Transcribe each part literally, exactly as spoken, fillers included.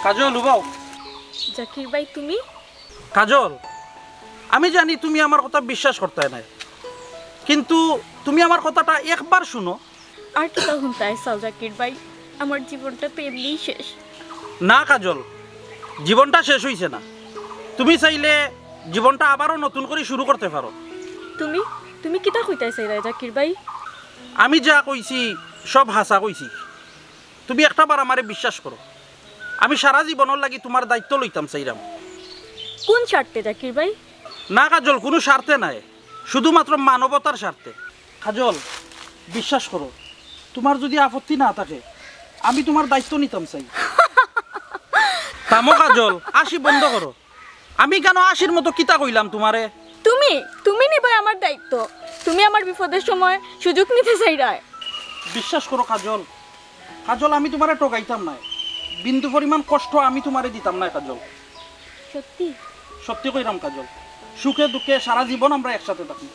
কাজল, উবাও। জাকির ভাই, তুমি? কাজল, আমি জানি তুমি আমার কথা বিশ্বাস করতায় নায়, কিন্তু তুমি আমার কথাটা একবার শুনো। আর কিতা হুনতায় চাও জাকির ভাই? আমার জীবনটা তো এমনেই শেষ। না কাজল, জীবনটা শেষ অইছে না। তুমি চাইলে জীবনটা আবারও নতুন করি শুরু করতে পারো। তুমি, তুমি কিতা কইতায় চাইরায় জাকির ভাই? আমি যা কইছি, সব হাছা কইছি। তুমি একটা বার আমারে বিশ্বাস করো। আমি সারা জীবনর লাগি তুমার দায়িত্ব লইতাম চাইরাম। কুন স্বার্থে জাকির ভাই? না কাজল, কুনু স্বার্থে নায়, শুধুমাত্র মানবতার স্বার্থে। কাজল, বিশ্বাস করো, তুমার যুদি আপত্তি না থাকে, আমি তুমার দায়িত্ব নিতাম চাই। থামো কাজল, আশি বন্ধ করো। আমি কেনে আশির মতো কিতা কইলাম তুমারে? তুমি, তুমি নিবায় আমার দায়িত্ব। তুমি আমার বিপদের সময় সুযোগ নিতে চাইরায়। বিশ্বাস করো কাজল, কাজল, আমি তুমারে ঠগাইতাম নায়। বিন্দু পরিমাণ কষ্ট আমি তুমারে দিতাম নায় কাজল। সত্যি? সত্যি কইরাম কাজল, সুখে দুঃখে সারা জীবন আমরা একসাথে থাকি।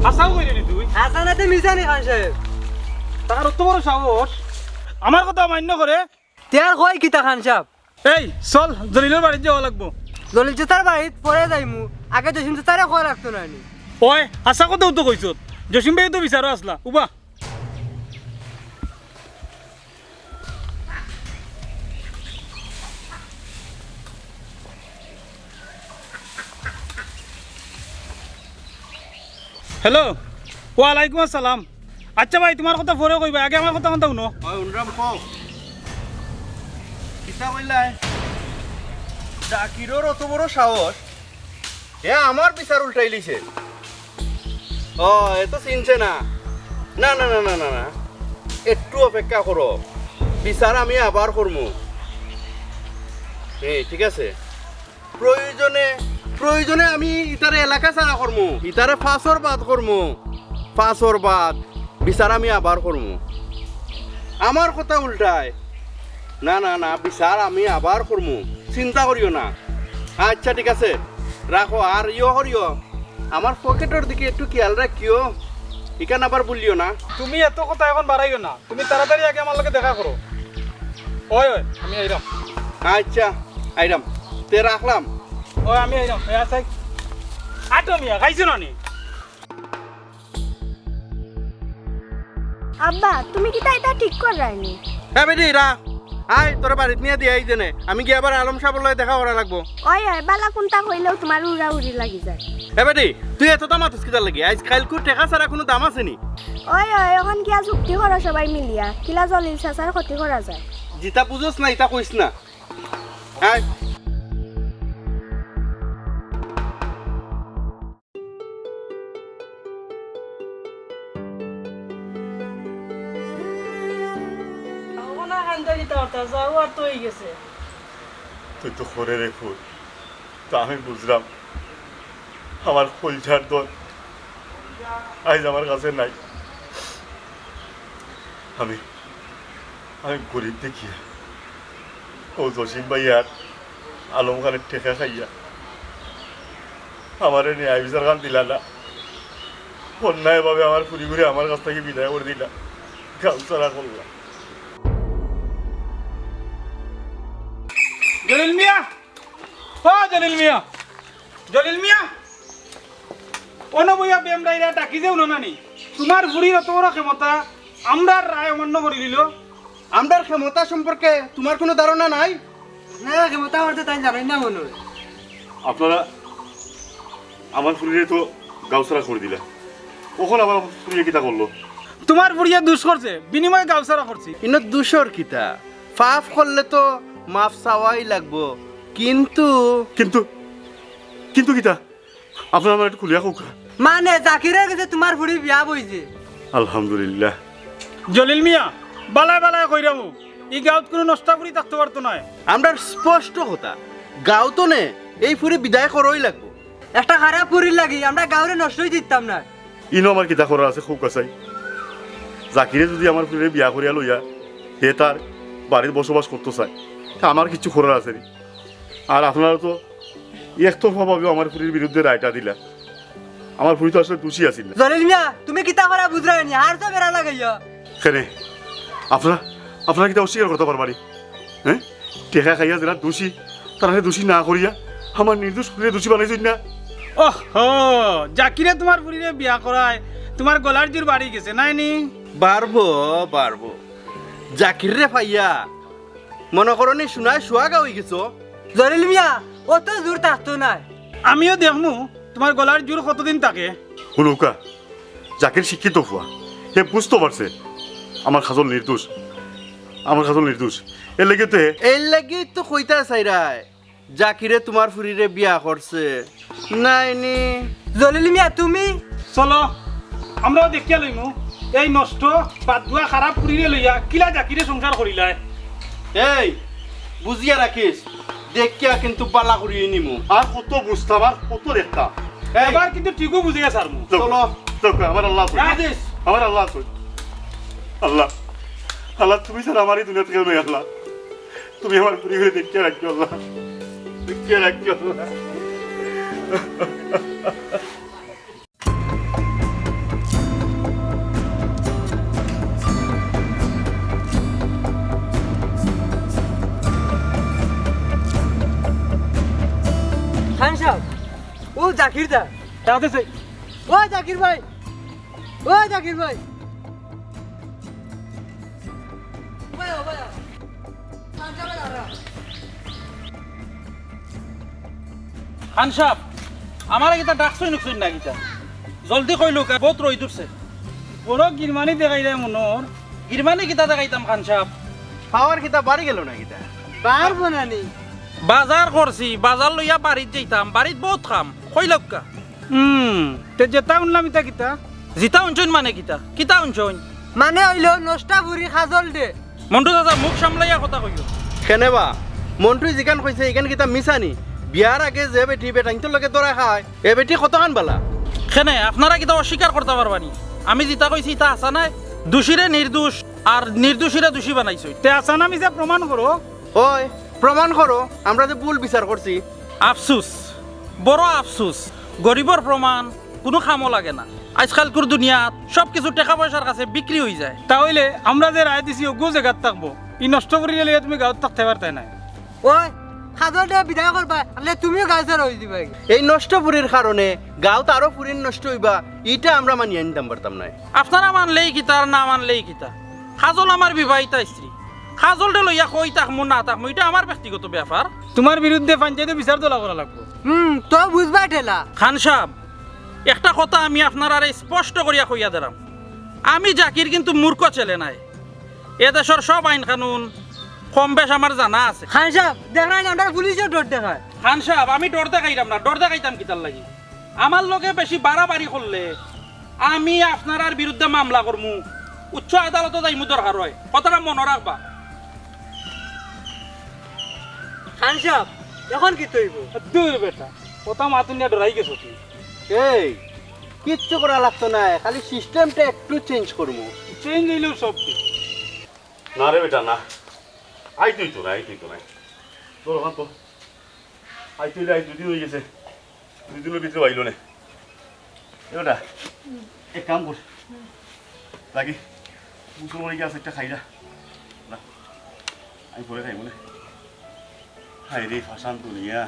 হাছাউ কইরে নি তুই? হাছা না তে মিছা নি খান সাব? তার অত বড় সাহস, আমার কথা অমান্য করে। তে আর কয় কিতা খান সাব? এই, চল, জলিলর বাড়িত যাওয়া লাগবো। জলিল চাচার বাড়িত পরে যাইমু, আগে জসিম চাচারে কওয়া লাগতো নায় নি? ওই, হাছা কথাউ তো কইছত, জসিম ভাইও তো বিচারো আছলা, উবা। হ্যালো, ওয়ালাইকুম আসসালাম। আচ্ছা ভাই, তুমার কথা পরে কইবায়, আগে আমার কথা হুনো। ওই উনরাম কও। কিতা কইলায়? জাকিরর অত বড় সাহস, হে আমার বিচার উল্টাইলিছে। ও, এ তো চিনছে না। না, না, না, না, না, না। একটু অপেক্ষা করো, বিচার আমি আবার করমু। হ্যাঁ, ঠিক আছে। প্রয়োজনে, প্রয়োজনে আমি ইতারে এলাকা ছাড়া করমু, ইতারে ফাঁসর বাদ করমু, ফাঁসর বাদ। বিচার আমি আবার করমু। আমার কথা উল্টায়। না, না, না, বিচার আমি আবার করমু, চিন্তা করিও না। আচ্ছা, ঠিক আছে, রাখো। আর ইয়ো করিও, আমার পকেটর দিকে একটু খেয়াল রাখিও, ইখান আবার ভুলিও না। তুমি এত কথা এখন বাড়াইও না, তুমি তাড়াতাড়ি আগে আমার লগে দেখা করো। ওই, ওই, আমি আইরাম। আচ্ছা, আইরাম, তে রাখলাম। ওই, আমি আইরাম। ওই, আচ্ছা, আটো মিয়া, খাইছো না নি? আব্বা, তুমি কিতা ইতা ঠিক কররায় নি? এ বেটি, রা, আয়, তোরে বাড়িত নিয়া দিয়া আই যেনে। আমি গিয়া আবার আলম সাবর লগে দেখা করা লাগবো। ওই, ওই, বালা কুনতা কইলেও তুমার উড়াউড়ি লাগি যায়। এ বেটি, তুই এততা মাতস কিতার লাগি? আইজ কাইলকু টেকা ছাড়া কুনু দাম আছে নি? ওই, ওই, অখন গিয়া যুক্তি করো সবাই মিলিয়া, কিলা জলিল চাচার ক্ষতি করা যায়। যেতা বুঝস না, ইতা কইস না। আয়। অখন আর কান্দা কিতা করতা, যাও আর তো অই গেছে। তুই তো করে রে ফুল, তা আমি বুঝলাম আমার কইলজার ধন আইজ আমার কাছে নাই। আমি, আমি গরিব দেখিয়া অউ জসিম ভাই আর আলম খানের টেকা খাইয়া আমারে ন্যায় বিচার খান দিলা না। অন্যায়ভাবে আমার ফুরিগুরে আমার কাছ থাকি বিদায় করি দিলা, গাঁও ছাড়া করলা। জলিল মিয়া! ও জলিল মিয়া! জলিল মিয়া! অনো বইয়া বেমরাইরা ডাকি দেও না নানি? তুমার ফুরির অত বড় ক্ষমতা, আমরার রায় অমান্য করি দিলো। আমরার ক্ষমতা সম্পর্কে তুমার কুনু ধারণা নাই? না, ক্ষমতা করতে তাই জানাই না মনে হয়। আপনারা আমার ফুরিরে তো গাঁও ছাড়া করি দিলা, অখন আবার আমার ফুরিয়ে কিতা করলো? তুমার ফুরিয়ে দুষ করছে, বিনিময়ে গাঁও ছাড়া করছি। ইনো দুষর কিতা? পাপ করলে তো মাফ চাওয়াই লাগবো, কিন্তু কিন্তু, কিন্তু কিতা? আপনারা আমারে একটু খুলিয়া কউক্কা। মানে, জাকিরর গেছে তুমার ফুরি বিয়া বইছে। আলহামদুলিল্লাহ। জলিল মিয়া, বালায় বালায় কইরাম, ই গাঁওত কুনু নষ্টা ফুরি থাকতো পারতো নায়। আমরার স্পষ্ট কথা, গাঁও তনে এই ফুরি বিদায় করাই লাগবো। একটা খারাপ ফুরির লাগি আমরা গাঁওরে নষ্ট অইতে দিতাম না। ইনো আমার কিতা করার আছে কউক্কা চাই? জাকিরে যুদি আমার ফুরিরে বিয়া করিয়া লইয়া হে তার বাড়িত বসবাস করতো চায়, তে আমার কিচ্ছু করার আছে নি? আর আপনারা তো একতরফাভাবে আমার ফুরির বিরুদ্ধে রায়টা দিলা। আমার ফুরি তো আসলে দোষী আছিল না। জলিল মিয়া, তুমি কিতা করা বুঝরায় নি? আর তো বেড়া লাগাইয়া। কেনে? আপনারা, আপনারা কিতা অস্বীকার করতা পারবা নি? হ্যাঁ? টেকা খাইয়া যেরা দোষী, তারারে দোষী না করিয়া আমার নির্দোষ ফুরিরে দোষী বানাইছইন না। ওহো, জাকিরে তুমার ফুরিরে বিয়া করায় তুমার গলার জোর বাড়ি গেছে, নায় নি? বাড়বো, বাড়বো। জাকিররে পাইয়া মনো করো নি সোনায় সোহাগা অইগেছো। জলিল মিয়া, অত জোর থাকতো নায়। আমিও দেখমু তুমার গলার জোর কতদিন থাকে। হুনউক্কা, জাকির শিক্ষিত ফুয়া, হে বুঝতো পারছে আমার কাজল নির্দোষ, আমার কাজল নির্দোষ। এরলাগি তো হে এরলাগি তো কইতা চাইরায়, জাকিরে তুমার ফুরিরে বিয়া করছে, নায় নি? জলিল মিয়া, তুমি চলো, আমরাও দেখিয়া লইমু, এই নষ্ট, বাদদুয়া, খারাপ ফুরিরে লইয়া কিলা জাকিরে সংসার করিলায়। এই, বুঝিয়া রাখিস, দেখিয়া কিন্তু বালা করিয়া নিমু। আর কত বুঝতাম, আর কত দেখতাম। এই, এবার কিন্তু ঠিকউ বুঝিয়া ছাড়মু। চলো। চলো, আমার আল্লাহ আছে। রাখিস। আমার আল্লাহ আছে। আল্লাহ, আল্লাহ, তুমি ছাড়া আমার এই দুনিয়াত কেউ নাই, আল্লাহ। তুমি আমার ফুরিরে দেখিয়া রাখিও, আল্লাহ। দেখিয়া রাখিও, আল্লাহ। খান সাব, ও জাকির দা। তাড়াতাড়ি চাই। ও জাকির ভাই, ও জাকির ভাই। খান সাব, আমারে কিতা ডাকছইন নুকছইন না কিতা? জলদি কইলউক্কা, বউত রইদ উঠছে। বড় গিরমানি দেখাইরায় মনর। গিরমানি কিতা দেখাইতাম খান সাব? পাওয়ার কিতা বাড়ি গেল না কিতা? বাড়বো না নি? বাজার করছি, বাজার লইয়া বাড়িত যাইতাম, বাড়িত বউত কাম। কইলউক্কা। হুম, তে যেতা হুনলাম ইতা কিতা? যেতা হুনছইন মানে কিতা? কিতা হুনছইন? মানে অইলো নষ্টা ফুরি কাজল দে। মন্টু চাচা, মুখ সামলাইয়া কথা কইও। কেনে বা? মন্টুয়ে যেখান কইছে, ইখান কিতা মিছা নি? বিয়ার আগে যে বেটি বেটাইন্তর লগে ধরা খায়, এ বেটি কতখান বালা। কেনে, আপনারা কিতা অস্বীকার করতা পারবা নি? আমি যেতা কইছি, ইতা হাছা নায়? দোষীরে নির্দোষ, আর নির্দোষীরে দোষী বানাইছইন। তে হাছা না মিছা প্রমাণ করো। অয়, প্রমাণ করো, আমরা যে ভুল বিচার করছি। আফসুস, বড় আফসুস, গরিবর প্রমাণ কুনু কামো লাগে না। আইজকালকুর দুনিয়াত সব কিছু টেকা পয়সার কাছে বিক্রি অইযায়। তা অইলে আমরা যে রায় দিছি অগু জেগাত থাকবো, ই নষ্ট ফুরিরে লইয়া তুমি গাঁওত থাকতে পারতায় নায়। অয়, কাজলরে বিদায় করবা, নাইলে তুমিও গাঁও ছাড়া অইযিবায়। এই নষ্ট ফুরির কারণে গাঁওত আরো ফুরিন নষ্ট অইবা, ইটা আমরা মানিয়া নিতাম পারতাম নায়। আপনারা মানলেই কিতা আর না মানলেই কিতা, কাজল আমার বিবাহিতা স্ত্রী। কাজলরে লইয়া কই থাকমু না থাকমু, ইটা আমার ব্যক্তিগত ব্যাপার। তুমার বিরুদ্ধে পঞ্চায়েতো বিচার দলা করা লাগবো। হুম, তো বুঝবা ঠেলা। খান সাব, একটা কথা আমি আপনারারে স্পষ্ট করিয়া কইয়া দিরাম, আমি জাকির কিন্তু মূর্খ ছেলে নায়। এ দেশর সব আইন কানুন কম বেশ আমার জানা আছে। খান সাব, দেখরায় নি আমরারে পুলিশেও ডর দেখায়। খান সাব, আমি ডর দেখাইরাম না, ডর দেখাইতাম কিতার লাগি? আমার লগে বেশি বাড়াবাড়ি করলে আমি আপনারার বিরুদ্ধে মামলা করমু, উচ্চ আদালতো যাইমু দরকার অয়, কথাটা মনো রাখবা। খান সাব, এখন কিতা অইবো? দূর বেটা, কথা মাতুন নিয়া ডরাই গেছো তুই। এই, কিচ্ছু করা লাগতো নায়, খালি system টা একটু change করমু। Change অইলেউ সব ঠিক। না রে বেটা, না। আইতো অইতো নায়, আইতো অইতো নায়। তোর ওখান তো আইতো অইলে আইজ দুইদিন অইগেছে। দুইদিনর ভিতরে আইলো নে। এ বেটা, এক কাম কর। লাগি, মুসলমানি কি আছে একটা খাইরা। না, আমি পরে খাইমু নে। হায়রে, ফাশান দুনিয়া।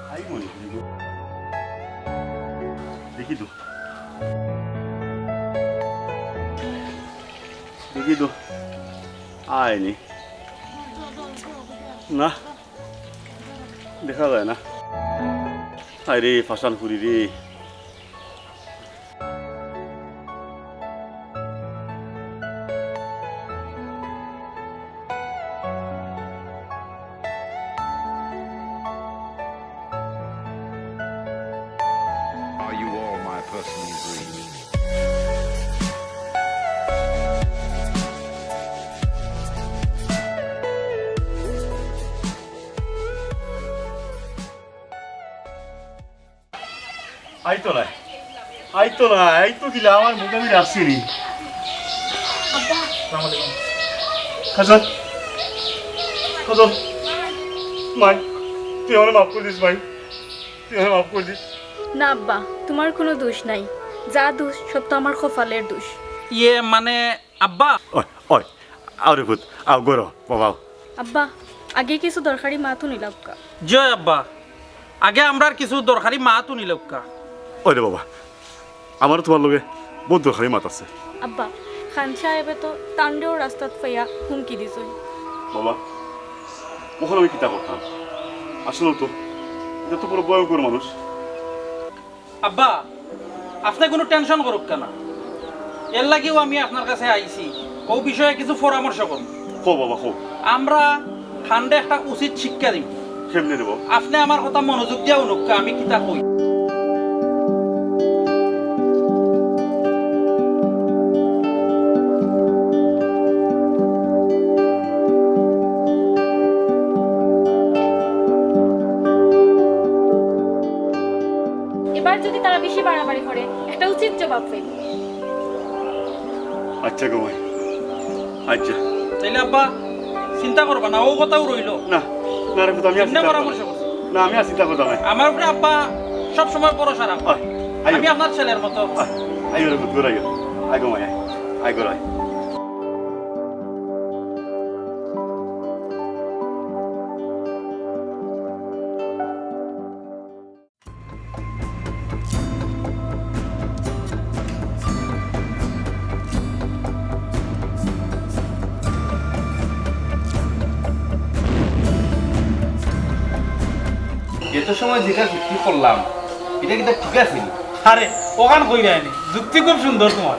খাইমু নি? দেখি তো। দেখি তো। আয় নি। না। দেখা যায় না। হায়রে, ফাশান ফুরি রে। Are you all my personal dreams? আইতো নায়, আইতো নায়, আইতো কিলা, আমার মুখ আমি রাখছি নি। আব্বা। আসসালামু আলাইকুম। কাজল, কাজল, মাই, তুই আমারে মাফ করি দিস মাই, তুই আমারে মাফ করি দিস। না আব্বা, তুমার কুনু দুষ নাই। যা দুষ, সব তো আমার কপালর দুষ। ইয়ে, মানে, আব্বা। ওই, ওই, আও রে পুত, আও ঘরো, বাবা, আও। আব্বা, আগে কিছু দরকারি মাত হুনিলাউক্কা। জি অয় আব্বা, আগে আমরার কিছু দরকারি মাত হুনিলাউক্কা। ওই রে বাবা, আমারও তুমার লগে বউত দরকারি মাত আছে। আব্বা, খান সাহেবে তো তানরেও রাস্তাত পাইয়া হুমকি দিছইন। বাবা, অখন আমি কিতা করতাম? আসলে তো, ইটা তো বড় ভয়ঙ্কর মানুষ। আব্বা, আপনে কুনু tension করউক্কা না, এরলাগিউ আমি আপনার কাছে আইছি, অউ বিষয়ে কিছু পরামর্শ করমু। কও বাবা, কও। আমরা খানরে একটা উচিত শিক্ষা দিমু। কেমনে রে বাবা? আপনে আমার কথা মনোযোগ দিয়া হুনউক্কা, আমি কিতা কই। এবার যদি তারা বেশি বাড়াবাড়ি করে, একটা উচিত জবাব পাইব। আচ্ছা গো মাই, আচ্ছা। তাইলে আব্বা, চিন্তা করবা না, অউ কথাউ রইলো। না, না রে পুত, আমি আর এমনে চিন্তা করতাম পরামর্শ না। করছি। না, আমি আর চিন্তা করতাম না। আমার উপরে আব্বা সব সময় ভরসা রাখবা। আয়, আয়। আমি আপনার ছেলের মতো। আয়, আয় রে পুত, ঘরো আয়। আয় গো মাই, আয়। আয় ঘরো আয়। এত সময় যেটা যুক্তি করলাম, ইটা কিতা ঠিক আছে নি? আরে, অখান কইরায় নি, যুক্তি খুব সুন্দর তুমার।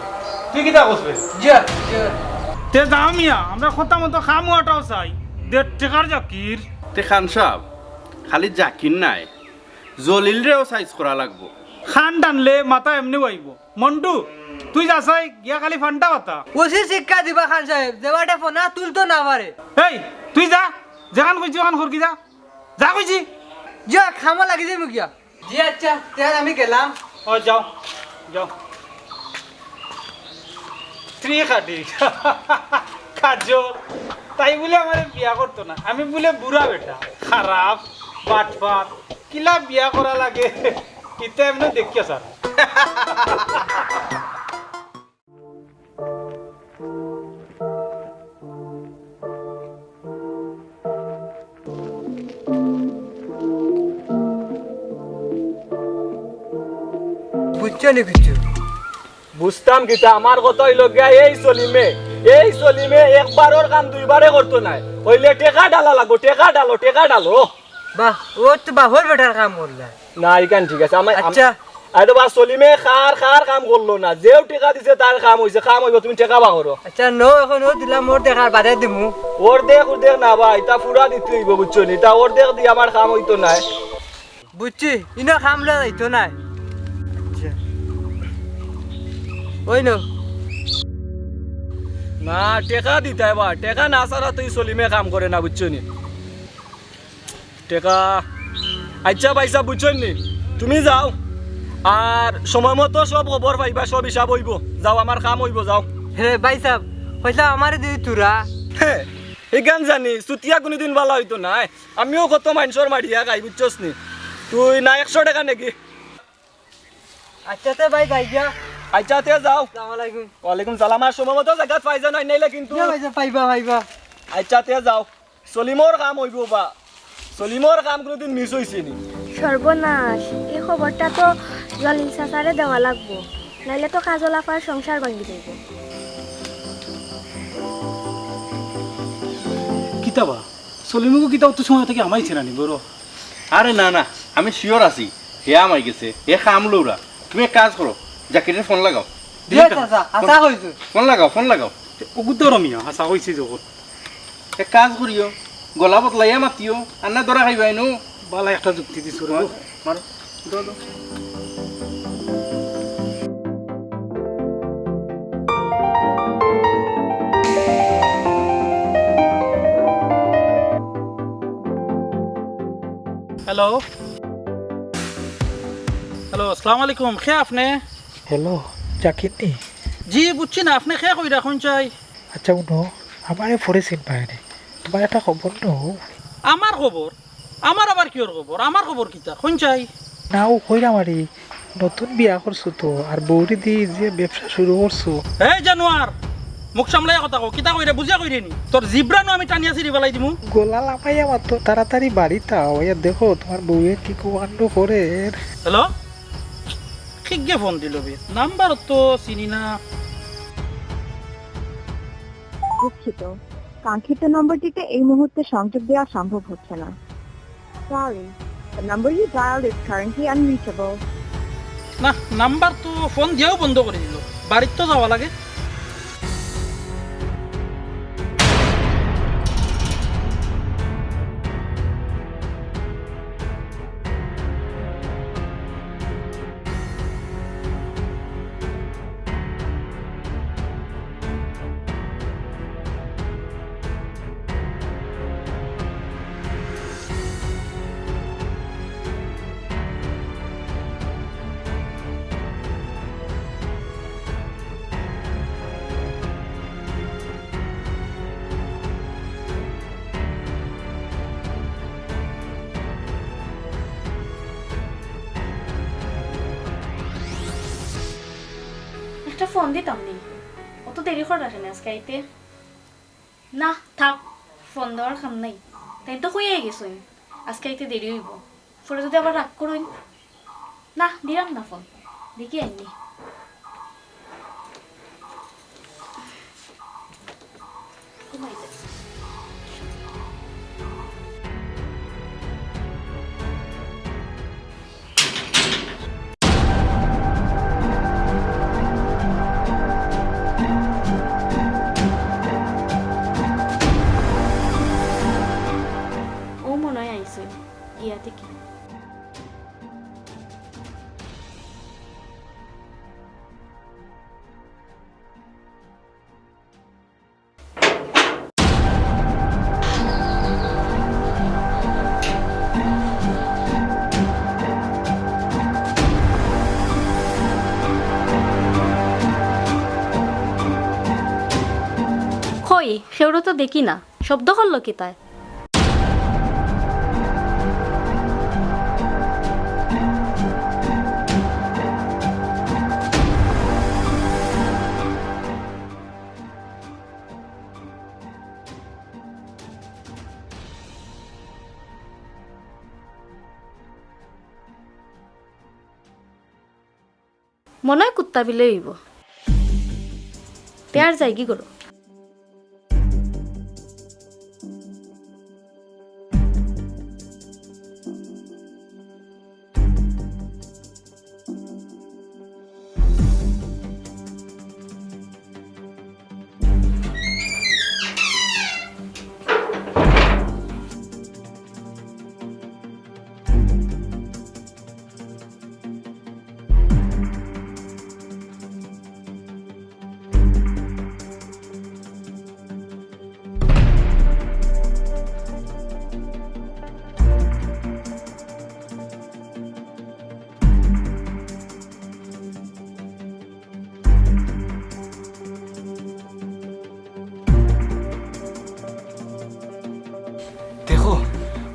তুই কিতা কস বে? জি, জি। তে যাও মিয়া, আমরা কথা মতো খাম অটাও চাই। দেড় টেকার জাকির। তে খান সাব, খালি জাকির নায়, জলিলরেও সাইজ করা লাগবো। খান টানলে মাথা এমনেউ আইবো। মন্টু, তুই যা চাই, গিয়া খালি ফান্টা বাতা। উচিত শিক্ষা দিবা খান সাহেব, যে বাটে ফোনা তুলতো না পারে। এই, তুই যা, যেখান কইছি অখান করগি যা। যা কইছি। যা, খামো লাগি যাইমু গিয়া। জি আচ্ছা, তে আমি গেলাম। ও যাও, যাও। স্ত্রী খাটি। কাজল, তাই বুলে আমারে বিয়া করতো না। আমি বুলে বুড়া বেটা, খারাপ, বাটপার। কিলা বিয়া করা লাগে, ইতা এমনে দেখিয়া স্যার। বুঝছো নি কিছু? বুঝতাম কিতা, আমার কথা অইলো গিয়া এই সলিমে, এই সলিমে একবারর কাম দুইবারে করতো নায়। অইলে টেকা ঢালা লাগবো, টেকা ঢালো, টেকা ঢালো। বাহ, ও তো বাপর বেটার কাম করলা। না, ইখান ঠিক আছে। আমি, আমি, আচ্ছা। আরে বা সলিমে কার, কার কাম করলো না? যেউ টেকা দিছে তার কাম অইছে, কাম অইবো, তুমি টেকা বার করো। আচ্ছা, নও, অখন অউ দিলাম, অর্ধেক আর বাদে দিমু। অর্ধেক, অর্ধেক না ভাই, ইতা পুরা দিতে অইবো, বুঝছো নি? ইতা অর্ধেক দি আমার কাম অইতো নায়। বুঝছি, ইনো কাম লওয়া যাইতো নায়। আচ্ছা। ওই নও। না, টেকা দিতায় বা, টেকা না ছাড়া তো ই সলিমে কাম করে না, বুঝছো নি? টেকা। আচ্ছা ভাইসাব, বুঝছইন নি? তুমি যাও, আর সময় মতো সব খবর পাইবা, সব হিসাব অইবো। যাও, আমার কাম অইবো, যাও। হে ভাইসাব, কইছলাম আমারে দিদি থুড়া। হে, ইখান জানি, চুতিয়া কুনুদিন ভালা অইতো নায়। আমিও কত মাইনষর মারিয়া খাই, বুঝছস নি? তুই না একশো টেকা নেগি? আচ্ছা তে ভাই, যাই গিয়া। আচ্ছা তে যাও। আসসালামু আলাইকুম। ওয়ালাইকুম সালাম। আর সময় মতো জাগাত পাই যাও, নাইলে কিন্তু। ইয়া ভাইসাব, পাইবা, পাইবা। আচ্ছা তে যাও। সলিমর কাম অইবো বা? সলিমর কাম কুনুদিন মিস অইছে নি? সর্বনাশ, ই খবরটা তো জলিল চাচারে দেওয়া লাগবো, নাইলে তো কাজল আফার সংসার ভাঙ্গি যাইবো। কিতা বা? সলিমগু কিতা অত সময় থাকি হামাইছে না নি, বড়? আরে না, না, আমি sure আছি, হে হামাই গেছে, হে কাম লউরা। তুমি এক কাজ করো, জাকিররে ফোন লাগাও। জি চাচা, আচ্ছা কইছো। ফোন লাগাও, ফোন লাগাও। তে অগু ধরো মিয়া, আচ্ছা কইছি যখন। এক কাজ করিও, গলা বদলাইয়া মাতিও, আর না ধরা খাইবায় নু। বালা একটা যুক্তি দিছো রে। মারো, মারো। দাও, দাও। হ্যালো। হ্যালো, আসসালামু আলাইকুম। কে আপনে? হ্যালো, জাকির নি? জি, বুঝছি না, আপনে কে কইরা, কইন চাই? আচ্ছা, হুনো, আমারে পরে চিনবায় নি। তুমার একটা খবর নু। আমার খবর? আমার আবার কিওর খবর? আমার খবর কিতা? কইন চাই। না, ও কইরা মারি, নতুন বিয়া করছো তো, আর বউরে দি যে ব্যবসা শুরু করছো। এই জানোয়ার, মুখ সামলাইয়া কথা কও, কিতা কইরে বুঝিয়া কইরে নি? তোর জিব্রানো আমি টানিয়া ছিড়ি ফালাই দিমু। গলা লাফাইয়া মাতো, তাড়াতাড়ি বাড়িত আও, ইয়া দেখো তোমার বউয়ে কি কুকাণ্ড করের। হ্যালো, কিগে ফোন দিল বে? নাম্বার তো চিনি না। দুঃখিত, কাঙ্ক্ষিত নম্বরটিতে এই মুহূর্তে সংযোগ দেওয়া সম্ভব হচ্ছে না। Sorry, the number you dialed is currently unreachable. না, নাম্বার তো ফোন দিয়াও বন্ধ করি দিল। বাড়িত তো যাওয়া লাগে। একটা ফোন দিতাম নি, অত দেরি করার কেনে আজকে আইতে? না, থাক, ফোন দেওয়ার কাম নাই। তাইন তো কইয়াই গেছইন, আজকে আইতে দেরি অইবো। পরে যদি আবার রাগ করইন, না, দিলাম না ফোন, দেখি আইনি। ঘুমাই যাই। ও মনে হয় আইছে, গিয়া দেখি। কই, কেউরে তো দেখি না, শব্দ করলো কিতায়? মনে হয় কুত্তা বিলে অইবো। তে আর যাইগি করো। দেখো,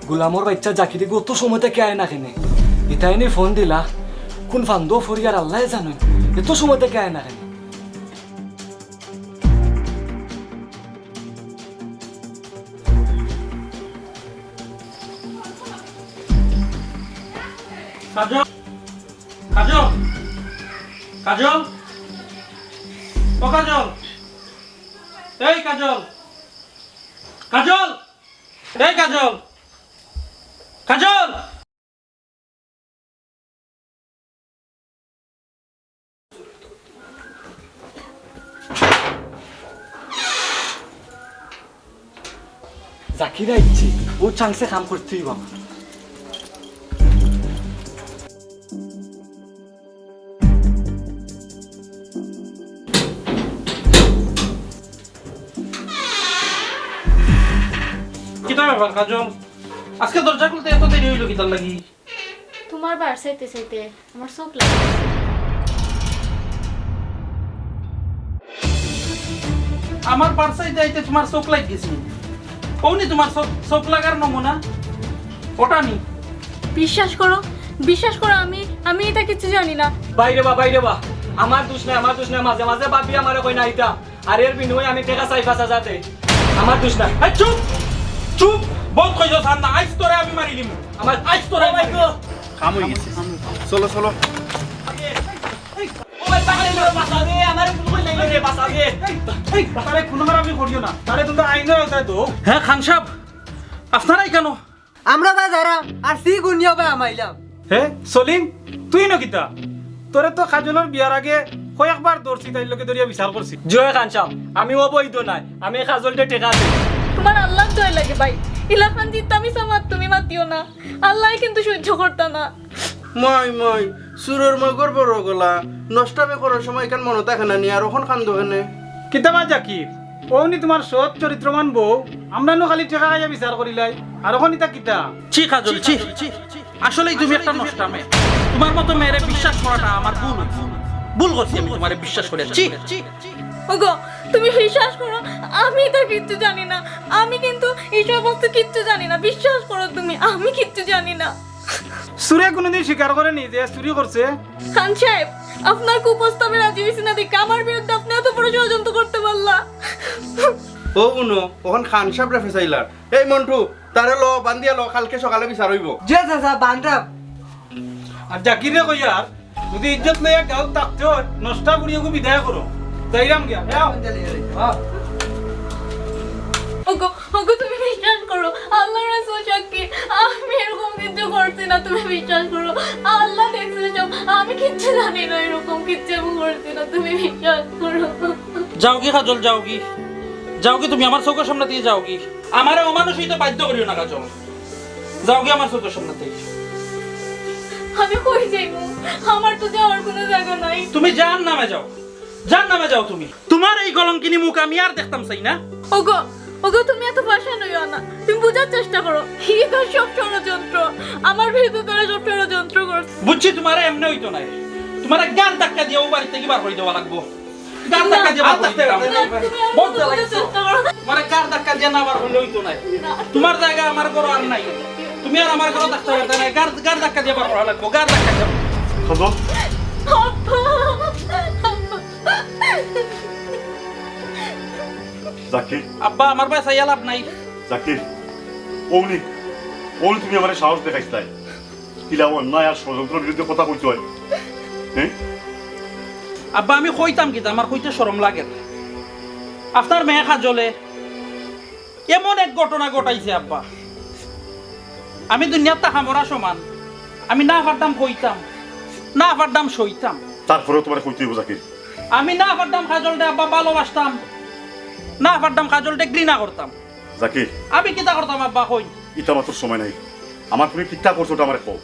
গোলামর বাইচ্চা জাকিরে গো অত সময় থাকি আয় না কেনে? ইতায় নি ফোন দিলা, কুন ফান্দো ফড়িয়ার আল্লায় জানইন, এত সময় থাকি আয় না কেনে? কাজল, কাজল, কাজল, ও কাজল, এই কাজল, কাজল, এই কাজল, কাজল। জাকির আইছে, ও চান্সে কাম করতে অইবো আমার। কিতা ব্যাপার কাজল? আজকে দরজা খুলতে এত দেরি অইলো কিতার লাগি? তোমার বার চাইতে চাইতে আমার চোখ লাগে। আমার বার চাইতে চাইতে তোমার চোখ লাগি গেছে? অউ নি তোমার চোখ, চোখ লাগার নমুনা? ওটা নি? বিশ্বাস করো, বিশ্বাস করো, আমি আমি ইতা কিচ্ছু জানি না। বাইরে বা, বাইরে বা, আমার দোষ নাই, আমার দোষ নাই। মাঝে মাঝে ভাবি আমারে কয় না ইতা, আর এর বিনিময়ে আমি টেকা চাই পাঁচ হাজার দেই। আমার দোষ নাই। এই চুপ, চুপ, বন্ধ কইছো সার না, আইজ তোরে আমি মারি দিমু। আমার আইজ তোরে ও ভাই গো। কাম অই গেছে। চলো, চলো। ও ভাই, বাঁচা রে, বাঁচা রে, আমারে খুন করি লাইলো রে, বাঁচা রে। এই, এই, তারে খুন খারাপি করিও না, তারে তুমরা আইনর আওতায় দেও। হ্যাঁ খান সাব, আপনারা ইখানো? আমরা বা যারা আর সি গুনিয়া বা আমাইলাম। হে সলিম, তুই ইনো কিতা? তোরে তো কাজলর বিয়ার আগে কয়েকবার ধরছি, তাইর লগে ধরিয়া বিচার করছি। জি অয় খান সাব, আমি অবৈধ নায়, আমি কাজলরে টেকা দেই। তুমার আল্লার দোয়াই লাগে ভাই, ইলাখান জিত্তা মিছা মাত তুমি মাতিও না, আল্লায় কিন্তু সহ্য করতা না। মাই, মাই, চুরর মগর বড় গলা, নষ্টামি করার সময় ইখান মনো থাকে না নি, আর অখন কান্দো কেনে? কিতা বা জাকির, অউ নি তুমার সৎ চরিত্রবান বউ, আমরা নু খালি টেকা খাইয়া বিচার করিলাই, আর অখন ইতা কিতা? ছি কাজল, ছি। আসলেই তুমি একটা নষ্টা মেয়ে। তুমার মতো মেয়েরে বিশ্বাস করাটা আমার ভুল অইছে। ভুল করছি আমি তুমারে বিশ্বাস করিয়া। ছি। ওগো, তুমি বিশ্বাস করো, আমি ইতা কিচ্ছু জানি না। আমি কিন্তু ই সমস্ত কিচ্ছু জানি না। বিশ্বাস করো তুমি, আমি কিচ্ছু জানি না। চুরে কুনুদিন স্বীকার করে নি যে চুরি করছে? খান সাব, আপনার কুপ্রস্তাবে রাজি অইছি না দেখি আমার বিরুদ্ধে আপনে অত বড় ষড়যন্ত্র করতা পারলা। ও হুনো, অখন খান সাবরে ফেসাইলার। এই মন্টু, তারে ল, বান্ধিয়া ল, কালকে সকালে বিচার অইবো। জি চাচা, বান্ধরাম। আর জাকিররে কইয়ার, যুদি ইজ্জত লইয়া গাঁওত থাকতে অয়, নষ্টা করিয়া ওগু বিদায় করো। যাইরাম গিয়া, যাও। ওগো, ওগো, তুমি বিশ্বাস করো, আল্লার রাসূল সাক্ষী, আমি এরকম কিচ্ছু করছি না, তুমি বিশ্বাস করো, আল্লা দেখছে সব, আমি কিচ্ছু জানি না, এরকম কিচ্ছু আমি করছি না, তুমি বিশ্বাস করো। যাওগি কাজল, যাওগি, যাওগি, তুমি আমার চউখর সামনে থাকি যাওগি। আমারে অমানুষ অইতে বাধ্য করিও না কাজল, যাওগি আমার চউখর সামনে থাকি। আমি কই যাইমু? আমার তো যাওয়ার কুনু জাগা নাই। তুমি জাহান্নামে যাও, জাহান্নামে যাও তুমি। তুমার এই কলঙ্কিনী মুখ আমি আর দেখতাম চাই না। ওগো, ওগো, তুমি এত পাষাণ অইও না, তুমি বুঝার চেষ্টা করো। ইতা সব ষড়যন্ত্র, আমার বিরুদ্ধে তারা সব ষড়যন্ত্র করছে। বুঝছি, তুমারে এমনে অইতো নায়, তুমারে ঘাড় ধাক্কা দিয়া অউ বাড়ি থাকি বার করি দেওয়া লাগবো। ঘাড় ধাক্কা দিয়া বার করি দিতাম। না, তুমি আমার বউত কথা জ্বালাইছো। চেষ্টা করো। তুমারে ঘাড় ধাক্কা দিয়া না বার করলে অইতো নায়। না। তুমার জাগা আমার ঘরো আর নাই। তুমি আর আমার ঘরো থাকতে পারতায় নায়। ঘাড়, ঘাড় ধাক্কা দিয়া বার করা লাগবো। ঘাড় ধাক্কা দিয়া। খোদো। আব্বা। জাকির। আব্বা, আমার বায় চাইয়া লাভ নাই। জাকির, অউ নি, অউ নি তুমি আমারে সাহস দেখাইছলায়। কিলা অন্যায় আর ষড়যন্ত্রর বিরুদ্ধে কথা কইতে অয়? হ্যাঁ? আব্বা, আমি কইতাম কিতা, আমার কইতে শরম লাগের। আপনার মেয়ে কাজলে এমন এক ঘটনা ঘটাইছে আব্বা, আমি দুনিয়াত থাকা মরা সমান। আমি না পারতাম কইতাম, না পারতাম সইতাম। তারপরেও তুমারে কইতে অইবো জাকির। আমি না পারতাম কাজলরে আব্বা ভালোবাসতাম, না পারতাম কাজলরে ঘৃণা করতাম। জাকির। আমি কিতা করতাম আব্বা কইন? ইতা মাতর সময় নাই। আমার তুমি কিতা করছো ওটা আমারে কও।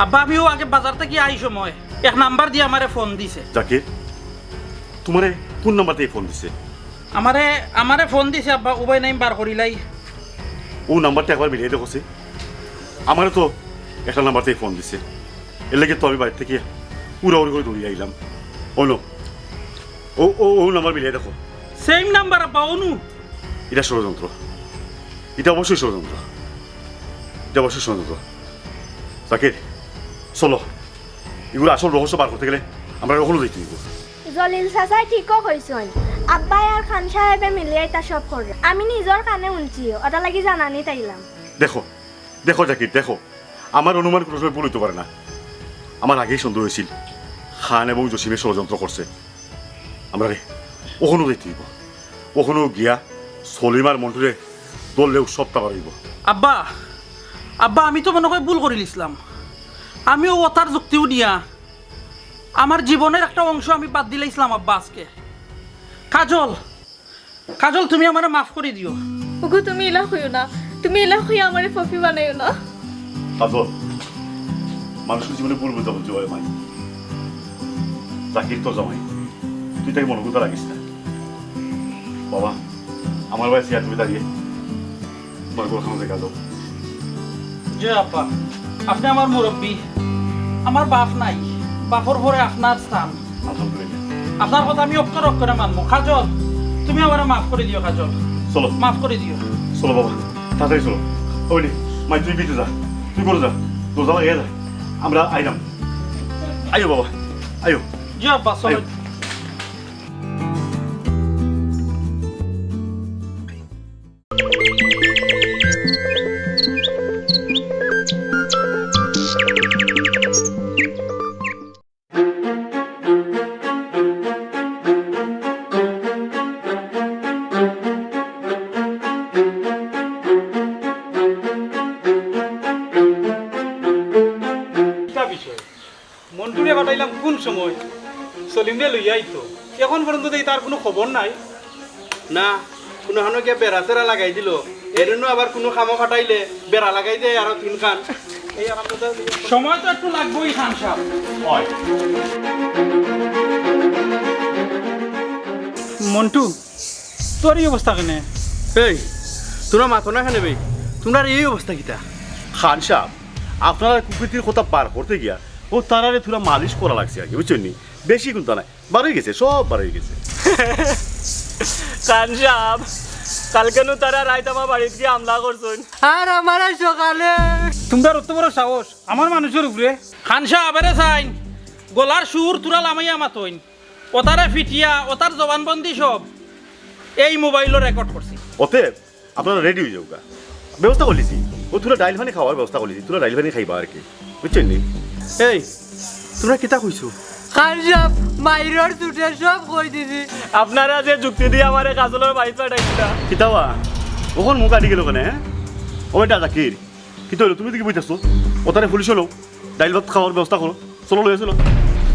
আব্বা, আমিও আগে বাজার থাকি আই সময় এক নাম্বার দিয়া আমারে ফোন দিছে। জাকির, তুমারে কুন নাম্বার থাকি ফোন দিছে? আমারে, আমারে ফোন দিছে আব্বা, উবাই নাইম বার করিলাই। অউ নাম্বারটা একবার মিলাই দেখো সে। আমারে তো একটা নাম্বার থাকি ফোন দিছে, এর লাগি তো আমি বাড়ি থাকি উড়াউড়ি করি দৌড়ি আইলাম। অনো, অউ, অউ, অউ নাম্বার মিলাই দেখো। সেম নাম্বার আব্বা, অনো। ইটা ষড়যন্ত্র, ইটা অবশ্যই ষড়যন্ত্র, ইটা অবশ্যই ষড়যন্ত্র। জাকির, চলো, ইগুর আসল রহস্য বার করতে গেলে আমরারে অখনো যাইতে অইবো। জলিল চাচায় ঠিকউ কইছইন, আব্বায় আর খান সাহেবে মিলিয়া ইতা সব কররা। আমি নিজর কানে হুনছি, অটার লাগি জানানিত আইলাম। দেখো, দেখো জাকির, দেখো, আমার অনুমান কুনু সময় ভুল অইতো পারে না। আমার আগেউ সন্দেহ অইছিল খান এবং জসিমে ষড়যন্ত্র করছে। আমরারে অখনো যাইতে অইবো, অখনো গিয়া সলিম আর মন্টুরে ধরলেউ সবটা বার অইবো। আব্বা, আব্বা, আমি তো মনো কয় ভুল করিলিছলাম। আমিও অতার যুক্তিউ নিয়া আমার জীবনর একটা অংশ আমি বাদ দিলাইছলাম আব্বা আজকে। কাজল, কাজল, তুমি আমারে মাফ করি দিও। ওগো, তুমি ইলা কইও না, তুমি ইলা কইয়া আমারে পাপী বানাইও না। কাজল, মানুষর জীবনে ভুল বুঝাবুঝি অয় মাই। জাকির তোর জামাই, তুই তাকে মনো কথা রাখিস না। বাবা, আমার বায় সিয়া তুমি দাঁড়িয়ে তোমার গোলখানো জাগা দাও। জি আব্বা, আপনে আমার মুরব্বি, আমার বাপ নাই, বাপর পরে আপনার স্থান। আলহামদুলিল্লাহ। আপনার কথা আমি অক্ষরে অক্ষরে মানমু। কাজল, তুমি আমারে মাফ করি দিও কাজল। চলো। মাফ করি দিও। চলো বাবা, তাড়াতাড়ি চলো। ওই রে, মাই তুই ভিতরে যা, তুই ঘরো যা, দরজা লাগাইয়া যা, আমরা আইলাম। আইও বাবা, আইও। জি আব্বা, চলো। আইও। কিতা বিষয়? মন্টুরে পাঠাইলাম কোন সময়? সলিমরে লইয়া আইতো। এখন পর্যন্ত দেখি তার কুনু খবর নাই। না, কুনুখানো গিয়া বেড়া-চেড়া লাগাই দিলো। এরনো আবার কুনু কামো পাঠাইলে বেড়া লাগাই দেয় আরো তিনখান। এই আরাম দাদা। সময় তো একটু লাগবোই খান সাব। অয়। মন্টু, তোর ই অবস্থা কেনে? এই, তুমরা মাতো না কেনে বে? তুমরার ই অবস্থা কিতা? খান সাব, আপনারা কুকীর্তির কথা বার করতে গিয়া অউ তারারে থুড়া মালিশ করা লাগছে আর কি, বুঝছইন নি? বেশি কুন্তা নাই, বার অই গেছে, সব বার অই গেছে। খান সাব, কালকে নু তারা রাইত আমার বাড়িত গিয়া হামলা করছইন। আর আমার আইজ সকালে। তুমরার অত বড় সাহস আমার মানুষর উপরে? খান সাব, এরে চাইন, গলার সুর থুড়া লামাইয়া মাতইন। অতারে ফিটিয়া, অতার জবানবন্দি সব এই মোবাইলো রেকর্ড করছি। অতএব আপনারা রেডি অই যাউক্কা। ব্যবস্থা করিলিছি। অউ থুড়া ডাইল পানি খাওয়ার ব্যবস্থা করিলিছি। থুড়া ডাইল পানি খাইবা আর কি। বুঝছইন নি? এই, তুমরা কিতা কইছো? খান সাব, মাইরর চুটে সব কই দিছি। আপনারা যে যুক্তি দিয়া আমারে কাজলর বাড়িত পাঠাইছিলা। কিতা বা? অখন মুখ আটি গেল কেনে, হে? ও বেটা জাকির, কিতা অইলো? তুমি দেখি বইতাছো। অতারে পুলিশো লও। ডাইল ভাত খাওয়ার ব্যবস্থা করো। চলো, লইয়া চলো।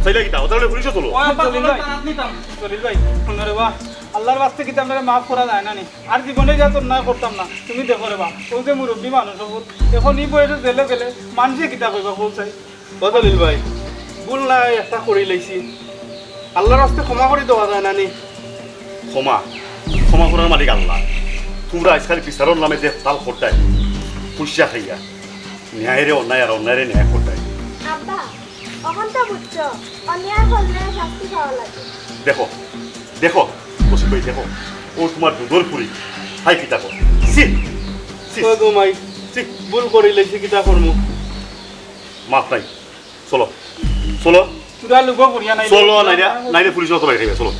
চাইলে কিতা? অতারে পুলিশো চলো। ও আব্বা, জলিল ভাই। চলো, তাড়াতাড়ি নিতাম। জলিল ভাই, হুনো রে বা, আল্লার ওয়াস্তে কিতা আপনারে মাফ করা যায় না নি? আর জীবনে যা অন্যায় করতাম না। তুমি দেখো রে বা, অউ যে মুরব্বি মানুষ অখন, এখন ই বয়সে জেলো গেলে মানষে কিতা কইবা, কও চাই? ও জলিল ভাই, ভুল না একটা করিলাইছি, আল্লার ওয়াস্তে ক্ষমা করি দেওয়া যায় না নি? ক্ষমা, ক্ষমা করার মালিক আল্লা। তুমরা আইজকাল বিচারর নামে যে তাল করতায়, পয়সা খাইয়া, ন্যায়রে অন্যায় আর অন্যায়রে ন্যায় করতায়। আব্বা, অখন তো বুঝছো, অন্যায় করলে শাস্তি পাওয়া লাগে। দেখো, দেখো, কসিম ভাই, দেখো, অউ তুমার দুধর ফুরি, হায় কিতা কর। ছি, ছি। ও গো মাই, ছি। ভুল করিলাইছি, কিতা করমু? মাফ নাই। চলো, চলো। তোরা লুগো করিয়া নাই। চলো, নাইলে, নাইলে পুলিশর অতো বাইরে খাইবা, চলো।